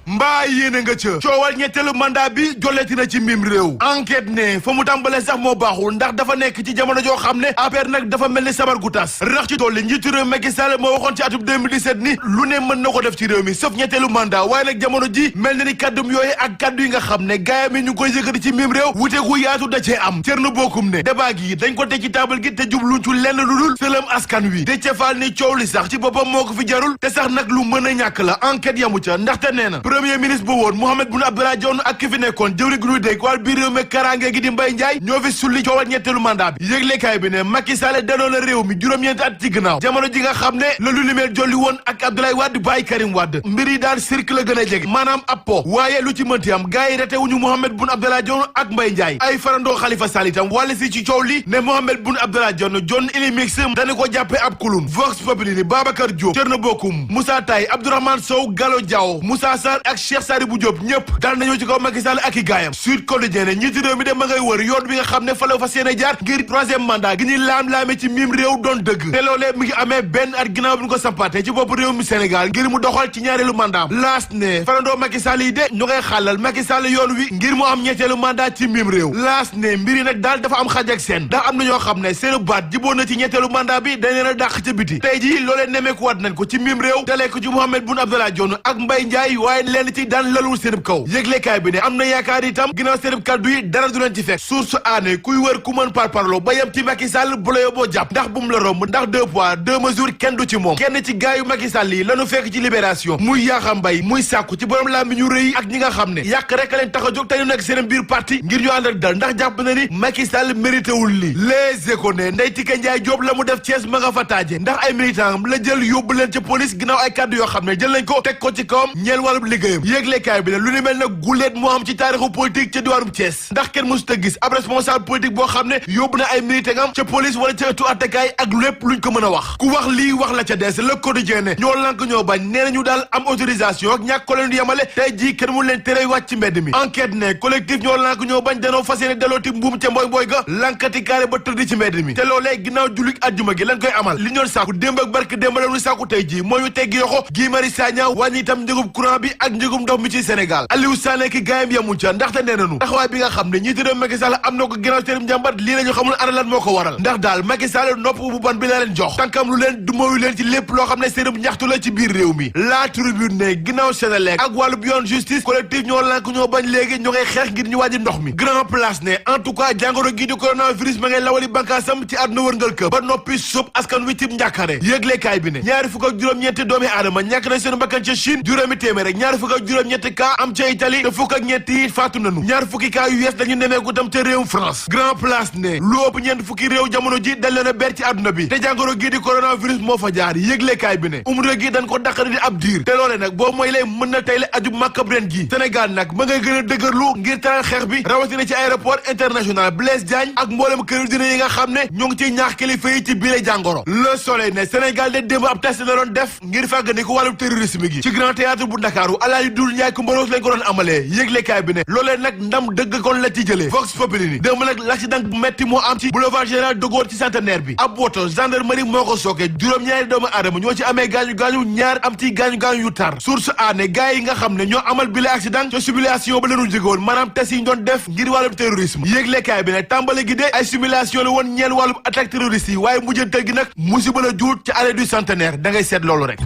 mbaa yéene nga ca coowal ñetteelu mandat bi jolleeti na ci mim réew enquête ne fa mu tàmbalee sax moo baaxul ndax dafa nekk ci jamono joo xam ne APR nag dafa mel ni sabar gu tas rax ci dolli njiitu réew Macky Sall moo waxoon ci atum 2017 ni lu ne mën na ko def ci réew mi sauf ñetteelu mandat waaye nag jamono ji mel na ni kaddum yooyu ak kaddu yi nga xam ne gaayam yi ñu koy yëkkati ci mim réew wute gu yaatu da cee am Thierno Bocoum ne débat gi dañ ko teg ci taabal gi te jubluñ ci lenn lu dul sëlëm askan wi Déthié Fall ni coow li sax ci boppam moo ko fi jarul te sax nag lu mën a ñàkk la enquête yamu ca ndaxte nee na premier ministre bu woon Mahammed Boun Abdallah Dionne ak ki fi nekkoon jëwri gu ñuy dégg wàll biir réew mi karange gi di Mbaye Ndiaye ñoo fi sulli coowal ñetteelu mandat bi yëglekaay bi ne Macky Sall danoon na réew mi juróom-ñeenti at ci gannaaw jamono ji nga xam ne la lu limeel jolli woon ak Abdoulaye Wade bàyyi Karim Wade mbir yi daal cirque la gën a jege maanaam ab po waaye lu ci mënti am gars yi retewuñu Mahammed Boun Abdallah Dionne ak Mbaye Ndiaye ay farandoo Khalifa Sall itam wàll si ci coow li ne Mahammed Boun Abdallah Dionne John Ili Mix dañu ko jàppe ab kulun Vox Populi ni Babacar Diop Thierno Bocoum Moussa Taye Abdourahmane Sow Gallo Diaw Moussa Sarr ak Cheikh Sadibou Diop ñëpp daal nañoo ci kaw Macky Sall ak i gaayam Sud Quotidien ne njiitu réew mi de ma ngay wër yoon bi nga xam ne fa la fas yéene jaar ngir troisième mandat gi ñuy laam-laame ci mim réew doon dëgg te loolee mi ngi amee benn at ginnaaw bi ñu ko sampaate ci bopp réew mi Sénégal ngir mu doxal ci ñaareelu mandat laas ne farandoo Macky Sall yi de ñu ngay xàllal Macky Sall yoon wi ngir mu am ñetteelu mandat ci mim réew laas ne mbir yi nag daal dafa am xaj ak seen ndax am na ñoo xam ne seen baat jiboon na ci ñetteelu mandat bi dañ leen a dàq ca biti tey jii loolee nemeekuwaat nañ ko ci mim réew dalee ko ci Mahammed Boun Abdallah Dionne ak Mbaye Ndiaye waaye leen ci daan lalul seenub kaw yëglekaay bi ne am na yaakaar itam ginnaaw seenub kaddu yi dara du leen ci fekk source aané kuy wër ku mën parparloo ba yem ci Macky Sall bu la yóbboo jàpp ndax bu mu la romb ndax 2 poids 2 mesures kenn du ci moom kenn ci gaayu Macky Sall yi lañu fekk ci libération muy Yakham Mbaye muy sàkku ci borom laa mi ñu rëy ak ñi nga xam ne yàq rek a leen tax a jóg te ñu nekk seen biir parti ngir ñu ànd ak dal ndax jàpp na ni Macky Sall mérité wul li Les Échos ne Ndeye Tické Ndiaye Diop la mu def Thiès ma nga fa taaje ndax ay militant la jël yóbbu leen ca police ginnaaw ay kàddu yoo xam ne jël nañ ko teg ko ci kawam ñeel wàllub liggéeyam yéeglekaay bi ne lu ni mel nag guleet moo am ci taarixu politique ca diwaanum Thiès ndax kenn mësut a gis ab responsable politique boo xam ne yóbbu na ay militant ca police wala ca ëttu attekaay ak lépp luñ ko mën a wax ku wax lii wax la ca des Le Quotidien ne ñoo lank ñoo bañ nee nañu daal am autorisation ak ñàkk ko leen di yemale tey jii kenn mu leen tere wàcc ci mbedd mi enquête ne collectif ñoo lank ñoo bañ danoo fas yéene dalooti mbuum ca mboy ga lankati kaare ba tëdd ci mbedd mi te loolee ginnaaw jullit àjjuma gi lañ koy amal li ñoon sàkku démb ak barke démb la ñu sàkku tey jii moo ñu teggi yoxo Guy Marius Sagna wàññi itam njëgum courant bi ak njëgum ndox mi ci Sénégal Aliou Sané ki gaayam yamu ca ndaxte nee nañu taxawaay bi nga xam ne ñiiti réew Macky Sall am na ko ginnaaw seenum njàmbat lii lañu xamul ana lan moo ko waral ndax daal Macky Sall nopp bu ban bi la leen jox tànkam lu leen du mayu leen ci lépp loo xam ne seenum ñaxtu la ci biir réew mi La Tribune ne ginnaaw Sénélec ak wàllub yoon justice collectif ñoo lànk ñoo bañ léegi ñu ngay xeex ngir ñu wàññi ndox mi Grand Place ne en tout cas jàngoro gi di coronavirus ma ngay lawali bànkaasam ci àdduna wërngal këpp ba noppi sóob askan wi cib njàkkare yëglekaay bi ne ñaari fukk ak juróom-ñetti doomi aadama ñàkk nañ seen bakkan ca Chine juróomi téeméer rek ñaari fukk ak juróom-ñetti cas am ca Italie te fukk ak ñetti faatu nañu ñaar fukki cas yu yees dañu nemeeku tam ca réewum France Grand Place ne lu ëpp ñeent fukki réew jamono ji dañ leen a ber ci àdduna bi te jàngoro gi di coronavirus moo fa jaar yëglekaay bi ne umra gi dañ ko dàqari di ab diir te loole nag boo mooy lay mën na tey la aju màkkab ren gi Sénégal nag ma ngay gën a dëgërlu ngir taral xeex bi rawatina ci aéroport international Blaise Diagne ak mboolem këru dina yi nga xam ne ñoo ngi ciy ñaax kilifa yi ci biir jàngoro Le Soleil ne Sénégal de démb ab test la doon def ngir fàggandiku wàllu terrorisme gi ci Grand Théâtre bu Ndakaaru Alaaji Dul Njaay ku mbaroos lañ ko doon amalee yëglekaay bi ne loolee nag ndam dëgg kon la ci jëlee Vox Populi ni démb nag l'accident bu metti moo am ci boulevard Général de Gaulle ci centenaire bi ab woto gendarmerie moo ko sooke juróom-ñaari doomu aadama ñoo ci amee gaañu-gaañu ñaar am ci gaañu-gaañu yu tar source a ne gars yi nga xam ne ñoo amal bile accident ca simulation ba leenu jógewoon maanaam test yi ñu doon def ngir wàllum terrorisme yëglekaay bi ne tàmbale gi de ay simulation la woon ñeel wàllum attaque terroriste yi waaye mujjantal gi nag musiba la juut ci allée du centenaire da ngay seet loolu rek